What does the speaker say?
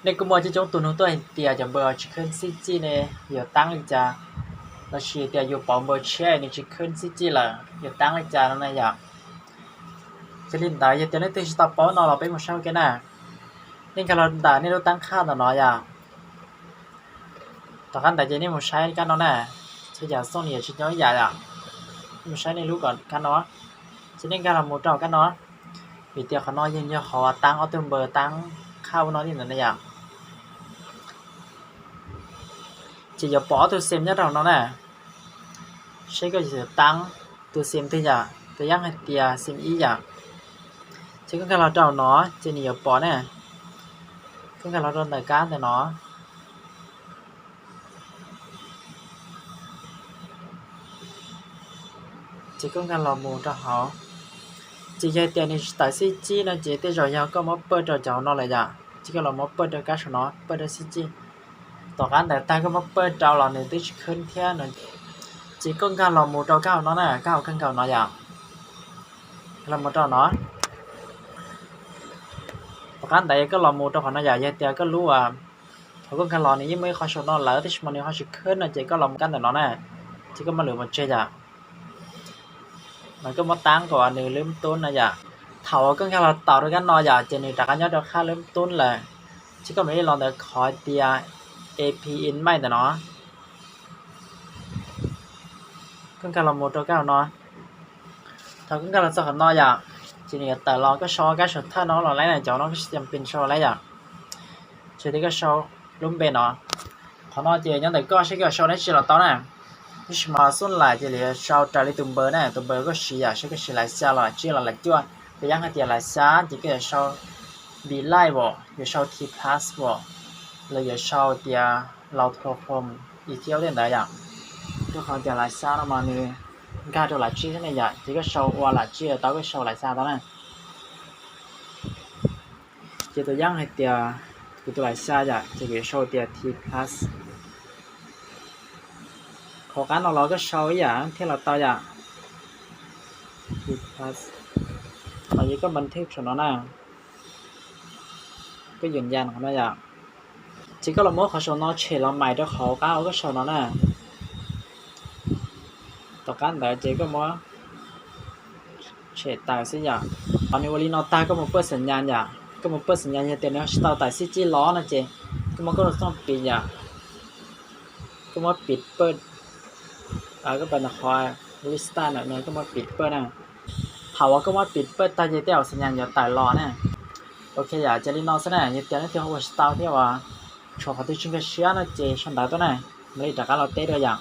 Nej kuj muaj coob coob tus nug tuaj hais tias cov npawb tsis khwb xib txij ne, yuav tab li cas? Los sis tias yus pauv npawb tshiab nws tsis khwb xib txij lawm yuav tab li cas no na yom? Ces li ntawd yog tias leej twg tsis tau paub no los peb mus saib ua ke na. Nej nkag los ntawm nej lub tab qhaj ntawm no yom. Tom qab ntawd ces nej mus saib kab no na, txhua yam xooj nws yuav tsis nyob ib yam yom. Nej mus saib nej lub kom kab no, ces nej nkag los mus rau kab no, vim tias qhov no yeej yog qhov tab ob tug npawb tab qhaj ua no li ntawd na yom. Ces yuav pom ob tug xim nyob rau no na, seb koj yuav tab tus xim twg yom, tus yeej hais tias xim ib yom. Ces koj nkag los rau no, ces nws yuav pom na, koj nkag los rau ntawm kab ntawm no. Ces koj nkag los mus rau hauv. Ces yog tias nws tsis tawm xib txij no ces tej zaum yog koj muab pawj rau cov no lawm yom, ces koj los muab pawj rau kab saum no, pawj rau xib txij. Tom qab ntawd tag koj muab pawj rau los nws twb tsis khwb thiab no. Ces koj nkag los mus rau kab hauv no na, kab hauv kawg nkaus no yom. Los mus rau no. Tom qab ntawd koj los mus rau qhov no yom, yog tias koj lub, thaum koj nkag los nws yeej muaj ib qho saum no lawm tab sis mas nws ho tsis khwb no ces koj los mus kab ntawm no na, ces koj muab lwm mus tseg yom. Mas koj muab tab kom nws lwb tub no yom. Thaum uas koj nkag los tau rau kab no yom, ces nws rov qab nyob rau qhaj lwb tub lawm. Ces koj mam li los ntawm qhov tias A P in maij ntawm no. Koj nkag los mus rau kab hauv no. Thaum koj nkag los txog qhov no yom, ces nws yuav tawm los, koj sau kab saum thawj no los lawm na, cov no koj tsis tas pin sau lawm yom. Ces tias koj sau lub npe no. Qhov no ces nyob ntawm koj seb koj yuav sau dab tsi los tau na. Tab sis mas xub laim ces lawv yuav sau raws li tus npawb na, tus npawb koj siv yom, seb koj siv lav xya los lav tsib los lav cuaj. Tus yeej hais tias lav xya ces koj yuav sau B Live os, yuav sau T Plus os, los yuav sau tias Lao Tho Home Ethiopia tej ntawd yom. Rau qhov tias lav xya no mas nws nkag rau lav tsib thiab ne yom, ces koj sau ua lav tsib los tau, koj sau lav xya tau na. Ces tus yeej hais tias kuv tus lav xya yom, ces kuv yuav sau tias T Plus. Qhov qab no los koj sau ib yam thiab los tau yom. T Plus. Los yog koj npas thwj saum no na, koj yus yas qhov no yom. Ces koj los muab qhov saum no tshem los mais rau qhov qab uas koj sau no na. Tom qab ntawd ces koj muab tshem tawm xwb yom. Thaum nws ua li no tag koj mus pawj xam nyas yom, koj mus pawj xam nyas yog tias nws tsis tau tawm xib txij los no ces koj muab koj lub xooj pim yom. Koj muab pim pawj, koj pais ntawm qhov lista ntawm no koj muab pim pawj na. Thaum uas koj muab pim pawj tag ces tej zaum xam nyas yuav tawm los na. Ok yom, ces li no xwb na, yog tias leej twg ua tsis tau thiab uas tshuav qhov twg tsis nkag siab no ces sau ntawv tuaj na, mam li rov qab los teb dua yom.